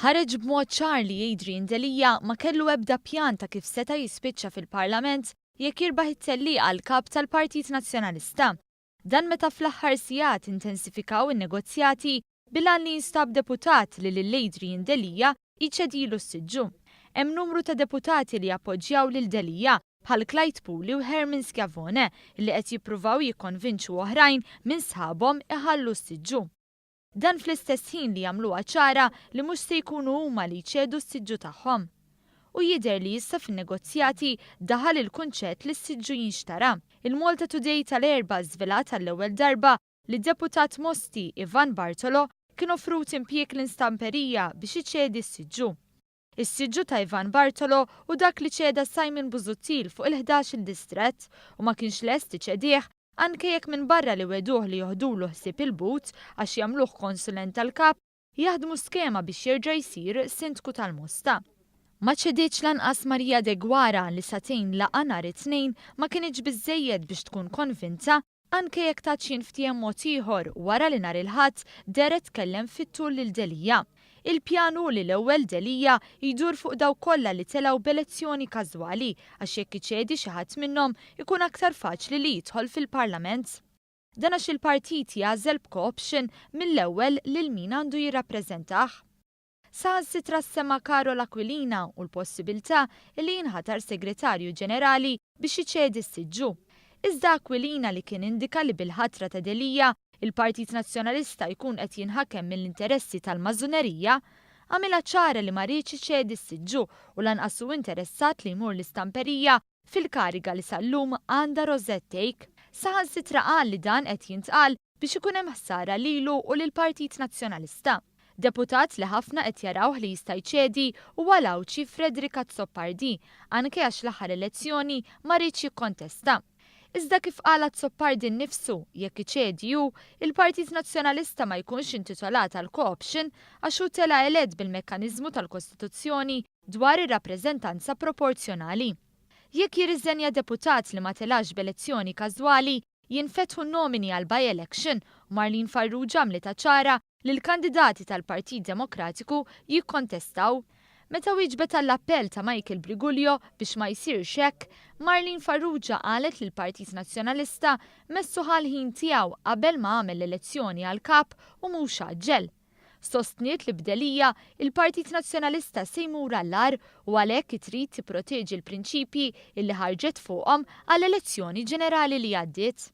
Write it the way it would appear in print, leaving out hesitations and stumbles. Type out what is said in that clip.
Ħareġ b'mod ċar li Adrian Delia ma kellu ebda pjan ta' kif seta' jispiċċa fil-Parlament jekk jirbaħ it-tellieqa għal Kap tal-Partit Nazzjonalista. Dan meta fl-aħħar sigħat intensifikaw in-negozjati bil-għan li jinstab deputat li lil Adrian Delia jċedilu s-siġġu. Hemm numru ta' deputati li jappoġġjaw lil Delia bħal Clyde Puli u Herman Schiavone li qed jippruvaw jikkonvinċu oħrajn minn sħabhom iħallu s-siġġu. Dan fl-istess ħin li jagħmluha ċara li mhux se jkunu huma li jċedu s-siġġu tagħhom. U jidher li issa fin-negozjati daħal il-kunċett li s-siġġu jinxtara. Il-Malta Today tal-Erbgħa żvelat għall-ewwel darba li d-deputat Mosti Ivan Bartolo kien offrut impjieg l-istamperija biex iċedi s-siġġu. Is-siġġu ta' Ivan Bartolo hu dak li ċeda Simon Busuttil fuq il-11-il distrett u ma kienx lest iċedih anke jekk minbarra li wegħduh li joħdulu ħsieb il-but għax jagħmluh konsulent tal-Kap, jaħdmu skema biex jerġa' jsir Sindku tal-Mosta. Ma ċedietx lanqas Maria Deguara li sagħtejn laqgħa nhar it-Tnejn ma kinitx biżżejjed biex tkun konvinta anke jekk tat x'jinftiehem mod ieħor wara li nhar il-Ħadd dehret tkellem fit-tul lil Delia. Il-pjan hu li l-ewwel Delia jdur fuq dawk kollha li telgħu b'elezzjoni każwali għax jekk iċedi xi ħadd minnhom ikun aktar faċli li jidħol fil-Parlament. Dan għax il-partit jagħżel b'co-option mill-ewwel lil min għandu jirrappreżentah. Saħansitra ssemma Karol Aquilina u l-possibilità li jinħatar Segretarju Ġenerali biex iċedi s-siġġu. Iżda Aquilina li kien indika li bil-ħatra ta' Delia, il-Partit Nazzjonalista jkun qed jinħakem mill-interessi tal-mażunerija, għamilha ċara li ma riedx iċedi s-siġġu u lanqas hu interessat li jmur l-istamperija fil-kariga li sal-lum għandha Rosette Thake. Saħansitra qal li dan qed jintqal biex ikun hemm ħsara lilu u lill-Partit Nazzjonalista. Deputat li ħafna qed jarawh li jista' jċedi huwa l-Għawdxi Frederick Azzopardi, anke għax l-aħħar elezzjoni ma riedx jikkontesta. Iżda kif qal Azzopardi nnifsu, jekk iċedi hu, il-Partit Nazzjonalista ma jkunx intitolat għal co-option għax hu tela' elett bil-mekkaniżmu tal-Kostituzzjoni dwar ir-rappreżentanza proporzjonali. Jekk jirriżenja deputat li ma telax b'elezzjoni każwali, Jinfetħu n-nomini għal by-election u Marlene Farrugia għamlitha ċara li l-kandidati tal-Partit Demokratiku jikkontestaw. Meta wieġbet għall-appell ta' Michael Briguglio biex ma jsirx hekk, Marlene Farrugia qalet li l-Partit Nazzjonalista messu ħa l-ħin tiegħu qabel ma għamel l-elezzjoni għall-Kap u mhux għaġġel. Sostniet li b'Delia, il-Partit Nazzjonalista se jmur għall-agħar u għalhekk trid tipproteġi l-prinċipji illi ħarġet fuqhom għall-elezzjoni ġenerali li għaddiet.